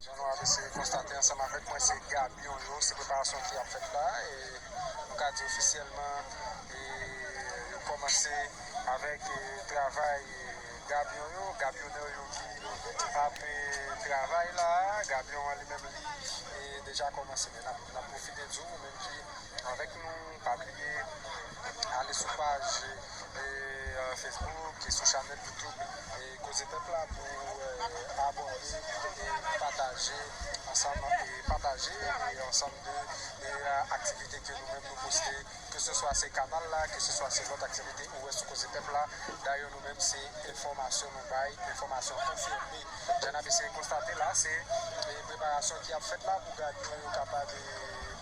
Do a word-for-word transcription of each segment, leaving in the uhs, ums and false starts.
Jan nou ap eseye konstate ansanm avèk mwen, se gabyon yo, se preparasyon ki ap fèt la, e nou ka di ofisyèlman, e yo kòmanse avèk, e, travay, e, gabyon yo, gabyonè yo ki ap, e, travay la, gabyon an li menm li, e, deja kòmanse, men n ap, n ap pwofite di w, ou menm ki avèk nou, pa bliye ale sou paj, e, e, Facebook e sou chanèl YouTube, e, Koze Pèp la pou, e, abòne, e, pataje ansanm, e, pataje, e, ansanm de, e, aktivite ke nou menm nou poste, ke se swa se kanal la, ke se swa se lòt aktivite ou wè sou Koze Pèp la. Dayè nou menm se enfòmasyon nou bay, enfòmasyon konfime. Jan n ap eseye konstate la, se, e, preparasyon ki ap fèt la pou gabyon yo kapab, e,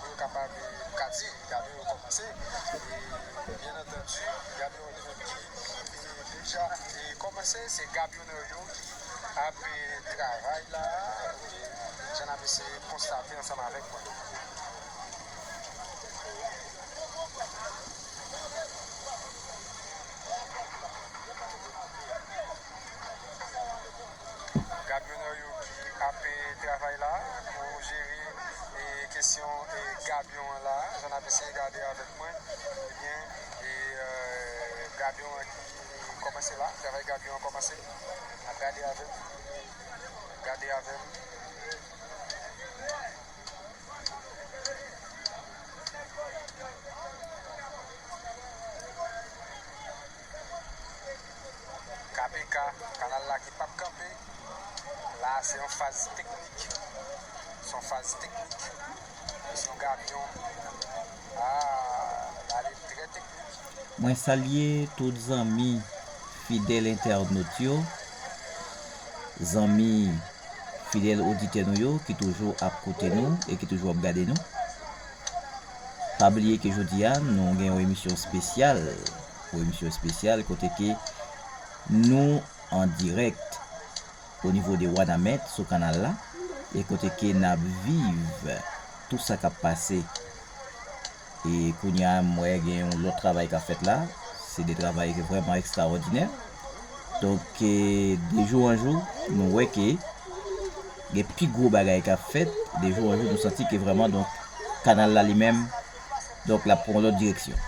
pou yo kapab, e, nou ka di, gabyon yo kòmanse. E, byen antandi, gabyon yo li menm ki, e, deja, e, kòmanse, se gabyonè yo ki ap, e, travay la, ok, jan n ap eseye konstate ansanm avèk mwen. Gabyonè yo ki ap, e, travay la pou jere, e, kesyon, e, gabyon an la, jan n ap eseye gade avèk mwen, ebyen, e, e, gabyon an ki kòmanse la, travay gabyon an kòmanse. N ap gade avè m. Gade avè m. K P K, kanal la ki p ap kanpe. La, se yon faz teknik. Se yon faz teknik. Se yon gabyon. Ah, la, li trè teknik. Mwen salye tout zanmi fidèl entènot yo, zanmi fidèl oditè nou yo ki toujou ap koute nou e ki toujou ap gade nou. Pa bliye ke jodi a, nou gen yon emisyon espesyal, yon emisyon espesyal kote ke nou an dirèk o nivo de Wanament sou kanal la, e kote ke n ap viv tout sa k ap pase. E kounye a, m wè gen yon lòt travay k ap fèt la. Se de travay ki vrèman ekstraòdinè. Donk, e, de jou an jou, nou wè ke gen pi gwo bagay k ap fèt. De jou an jou, nou santi ke vrèman, donk, kanal la li menm, donk, l ap pran yon lòt direksyon.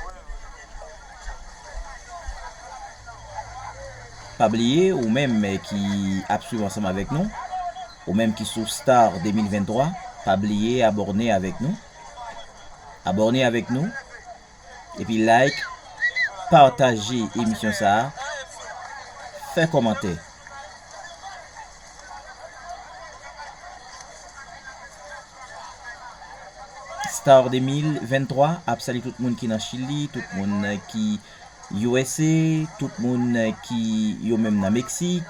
Pa bliye, ou menm ki ap swiv ansanm avèk nou, ou menm ki sou Star de mil venntwa, pa bliye abòne avèk nou. Abòne avèk nou. Epi like, pataje emisyon sa a, fè kòmantè. Star de mil venntwa ap salye tout moun ki nan Chili, tout moun ki U S A, tout moun ki yo menm nan Meksik,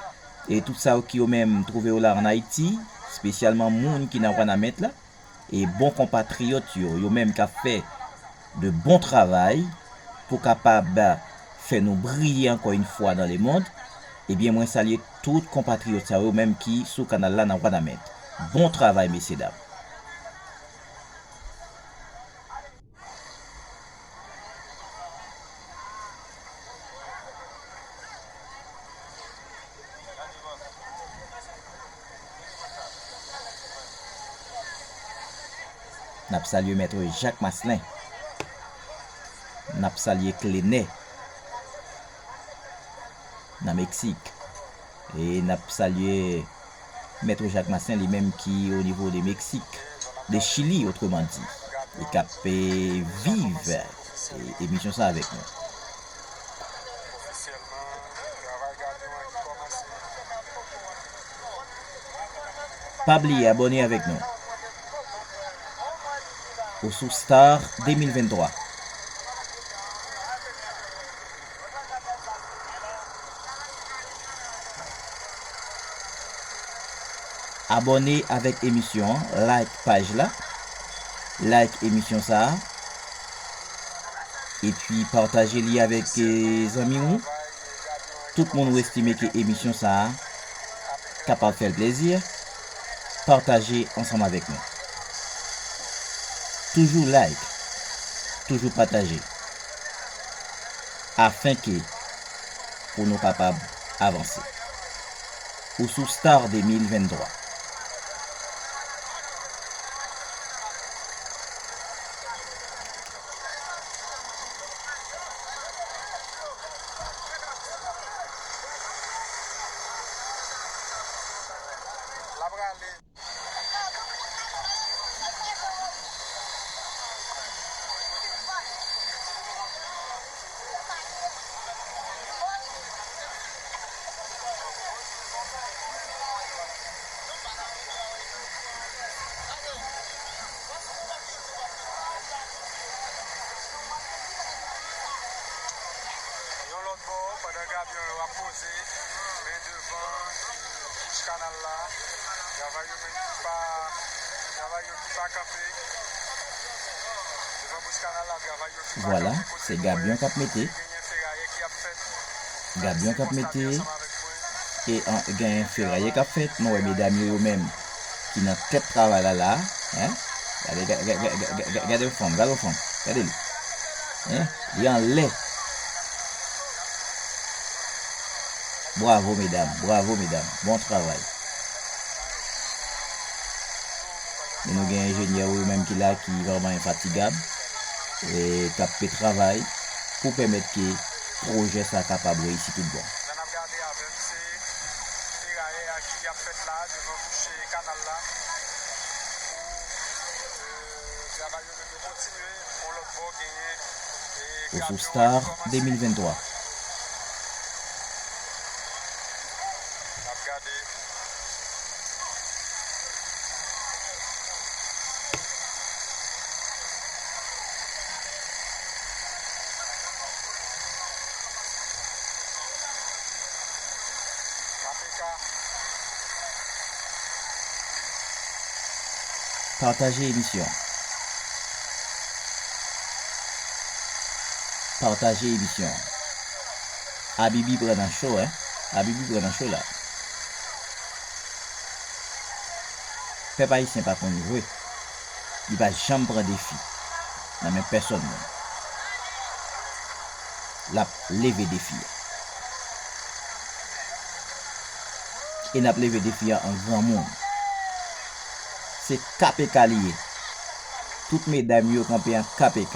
e tout sa yo ki yo menm twouve yo la ann Ayiti, espesyalman moun ki nan Wanament la, e bon konpatriyòt yo, yo menm k ap fè de bon travay pou kapab fè nou briye ankò yon fwa dans le monde, ebyen, mwen salye tout konpatriyòt sa yo menm ki sou kanal la nan Wanament. Bon travay, mesyedam. N ap salye Mèt Jak Maslin. N ap salye Klenè nan Meksik. E n ap salye Mèt Jak Maslin, li menm ki o nivo de Meksik, de Chili, otreman di, e k ap, e, viv, e, emisyon sa avèk nou. Pa bliye abòne avèk nou. Ou sou Star de mil venntwa. Abòne avèk emisyon an, like paj la, like emisyon sa a, epi pataje li avèk, eh, zanmi w. Tout moun ou estime ke emisyon sa a kapab fè l plezi, pataje ansanm avèk nou. Toujou like, toujou pataje, afenke pou nou kapab avanse. Ou sou Star de mil venntwa. Yon lòt bò, pandan gabyon yo ap poze, men devan, e, bouch kanal la, travay yo menm ki pa, travay yo ki pa kanpe. Devan bouch kanal la, travay yo ki pa kanpe. Vwala, se gabyon k ap mete. Genyen feraye ki ap fèt. Gabyon k ap mete, e an, gen feraye k ap fèt. Nou wè medam yo, yo menm ki nan tèt travay la, la, en. Gade, gade, gade, gade, gade, gade yon fanm, gade yon fanm, gade li. En, li anlè. Bravo, medam, bravo, medam. Bon travay. Men nou gen enjenyè yo menm ki la, ki vrèman enfatigab, e k ap pe travay pou pèmèt ke pwojè sa kapab reyisi tout bon. Jan n ap gade avè m, se ferayè a ki ap fèt la, devan bouch kanal la, pou, e, travay yo menm yo kontinye. Yon lòt bò, genyen, e, Osou gabyon Star an ki kòmanse. N ap gade. Pataje emisyon. Pataje emisyon. Abibi pran nan cho, en. Abibi pran nan cho la. Pèp ayisyen pa konn jwe. Li pa janm pran defi nan men pèsonn moun. L ap leve defi a. E n ap leve defi a an granmoun. Se K P K li ye. Tout medam yo kanpe an K P K.